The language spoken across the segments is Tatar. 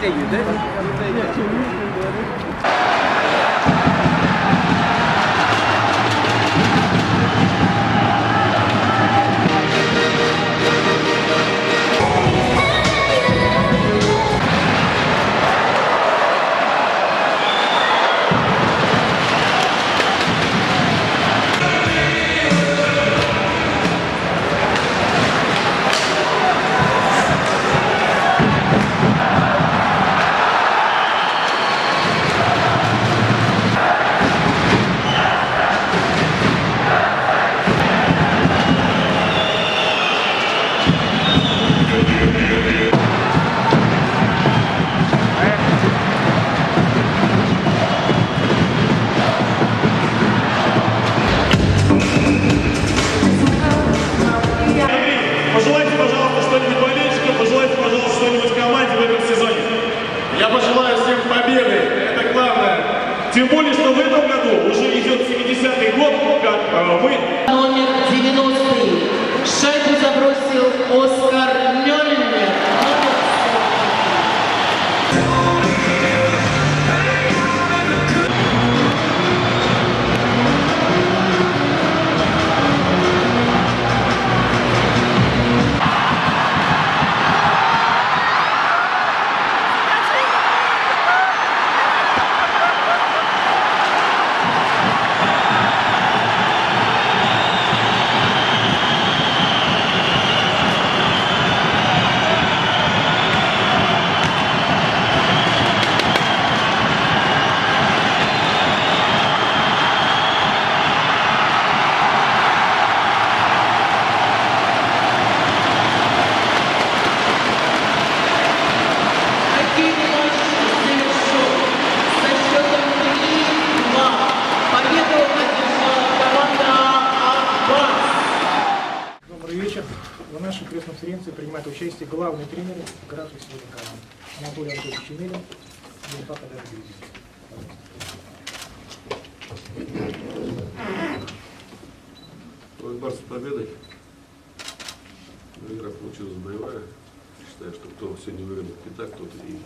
Стратегию, да? Пожелайте, пожалуйста, что-нибудь болельщикам, пожелайте, пожалуйста, что-нибудь команде в этом сезоне. Я пожелаю всем победы, это главное. Тем более, что в этом году уже идет 70-й год, как мы... Номер 90. Шайбу забросил Оскар Мёллер. В нашей пресс-конференции принимает участие главный тренер игравших сегодня команд Анатолий Анатольевич Емелин и Мустафа Гаджиев. Барс с победой. Игра получилась боевая. Считаю, что кто сегодня выиграл пятак, тот и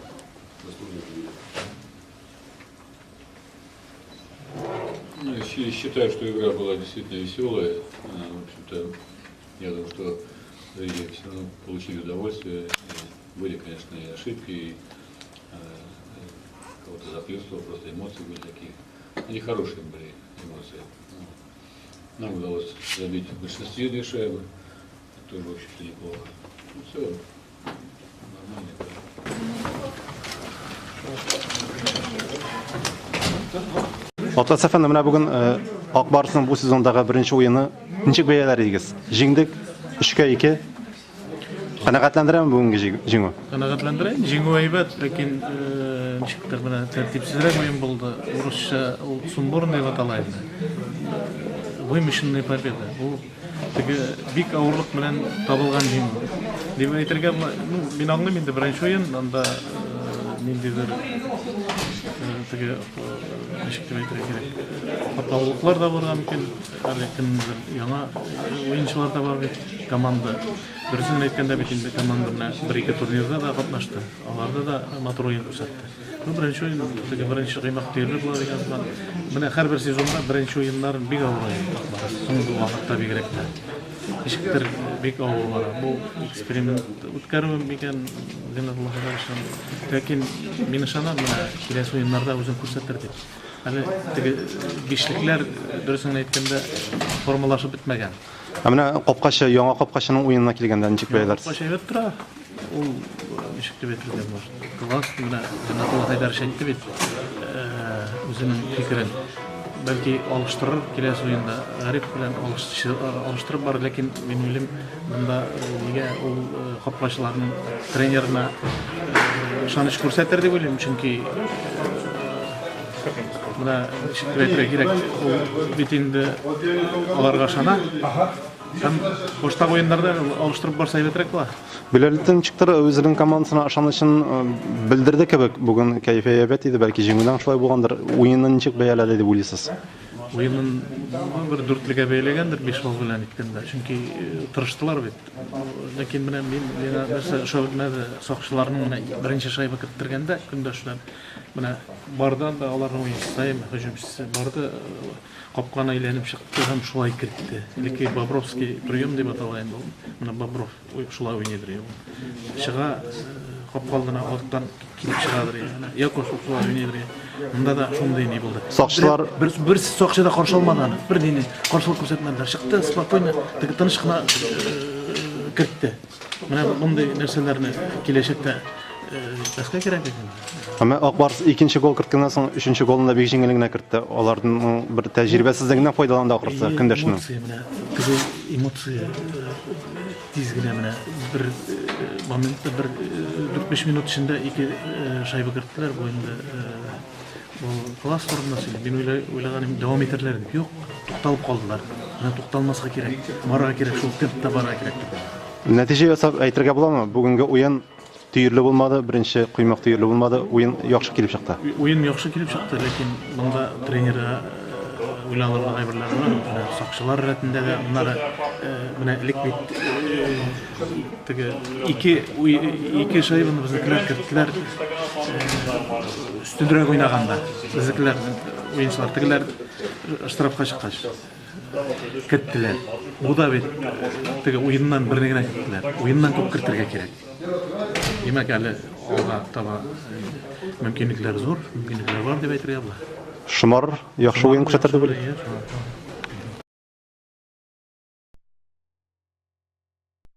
заслуженно победил. Ну, я считаю, что игра была действительно веселая. В общем-то, я думаю, что зрители все равно получили удовольствие. И были, конечно, и ошибки, и кого-то захлестывало, просто эмоции были такие. Они хорошие были эмоции. Нам удалось забить в большинстве две шайбы. Это тоже, в общем-то, неплохо. Ну, в целом, нормально. Атлас әфәнде, менә бүген Ак Барсның бу сезондагы беренче уены ничек бәяләр идегез? Җиңдек 3-2. Канәгатьләндерәме бүгенге җиңү? Канәгатьләндерә. Җиңү әйбәт, ләкин ничектер менә тәртипсезрәк уен булды. Урысча ул сумбурный дип атала инде. Вымышленная победа. Бу теге бик авырлык белән табылган җиңү. Дип әйтергә, ну, мин аңлыйм инде беренче уен, анда ниндидер теге ничек дип әйтергә кирәк, катлаулыклар да булырга мөмкин, әле кемдер яңа уенчылар да бар бит команда. Дөресен әйткәндә бит инде команда менә бер-ике турнирда да катнашты, аларда да матур уен күрсәтте. Бу беренче уен, теге беренче кыймак төерле була дигән сыман. Менә һәрбер сезонда беренче уеннар бик авыр уен бара, соңгы вакытта бигрәк тә. Ничектер бик авыр бара. Бу эксперимент үткәрү микән, Зиннәтулла Хәдәровичның. Ләкин мин ышанам, менә киләсе уеннарда үзен күрсәтер дип. Әле теге бишлекләр, дөресен әйткәндә, формалашып бетмәгән. Ә менә капкачы, яңа капкачының уенына килгәндә ничек бәяләрсез? Капкачы әйбәт тора. Ул ничек дип әйтергә может. Класс, менә Зиннәтулла Хәйдәрович әйтте бит, үзенең фикерен. Бәлки алыштырыр киләсе уенда, Гариф белән алыштырып бар, ләкин мин уйлыйм, монда нигә ул капкачыларның тренерына ышаныч күрсәтер дип уйлыйм, чөнки менә ничек дип әйтергә кирәк, ул бит инде аларга ышана. Һәм баштагы уеннарда алыштырып барса әйбәтрәк була. Билалетдин ничектер үзенең командасына ышанычын белдерде кебек. Бүген кәефе әйбәт иде, бәлки җиңүдән шулай булгандыр. Уенны ничек бәяләде дип уйлыйсыз? Уенын бер дүртлегә бәйләгәндер, 5 балл белән иткәндә. Чөнки тырыштылар бит. Ләкин менә мин миңа нәрсә ошап бетмәде, сакчыларның менә беренче шайба керттергәндә көндәшләр менә бардан да аларның уенчысы, һөҗүмчесе барды, капканы әйләнеп чыкты һәм шулай кертте. Элекке Бобровский прием дип атала инде ул. Менә Бобров шулай уйныйдыр. Чыга капка алдына арттан килеп чыгадыр. Яков шулай уйныйдыр. Монда да шундый ни булды. Сакчылар бер сакчы да каршы алмады аны. Бер дине каршылык күрсәтмәделәр. Чыкты спокойно, теге тыныч кына кертте. Менә мондый нәрсәләрне киләчәктә бәскә кирәк икән. Әмма Ак Барс икенче гол керткәннән соң өченче голын да бик җиңел генә кертте. Аларның бер тәҗрибәсезлегеннән файдаланды ахрысы көндәшенең. Эмоция менә, теге эмоция тиз генә менә бер моментта бер 4-5 минут эчендә ике шайба керттеләр. Бу инде бу класс турында сөйли. Мин уйлаган идем, дәвам итәрләр дип. Юк, тукталып калдылар. Менә тукталмаска кирәк. Барырга кирәк, шул темпта барырга кирәк. Нәтиҗә ясап әйтергә буламы? Бүгенге уен төерле булмады, беренче коймак төерле булмады, уен яхшы килеп чыкты. Уен яхшы килеп чыкты, ләкин монда тренерга уйланырга әйберләр бар. Менә сакчылар рәтендә дә аннары менә элек бит теге ике шайбаны безнекеләр керттеләр. Өстенрәк уйнаганда безнекеләр уенчылар тегеләр штрафка чыккач керттеләр. Бу да бит теге уеннан берне генә керттеләр. Уеннан күп кертергә кирәк. Димәк, әле алга таба мөмкинлекләр зур, мөмкинлекләр бар дип әйтергә була. Шомар яхшы уен күрсәтер дип уйлыйм.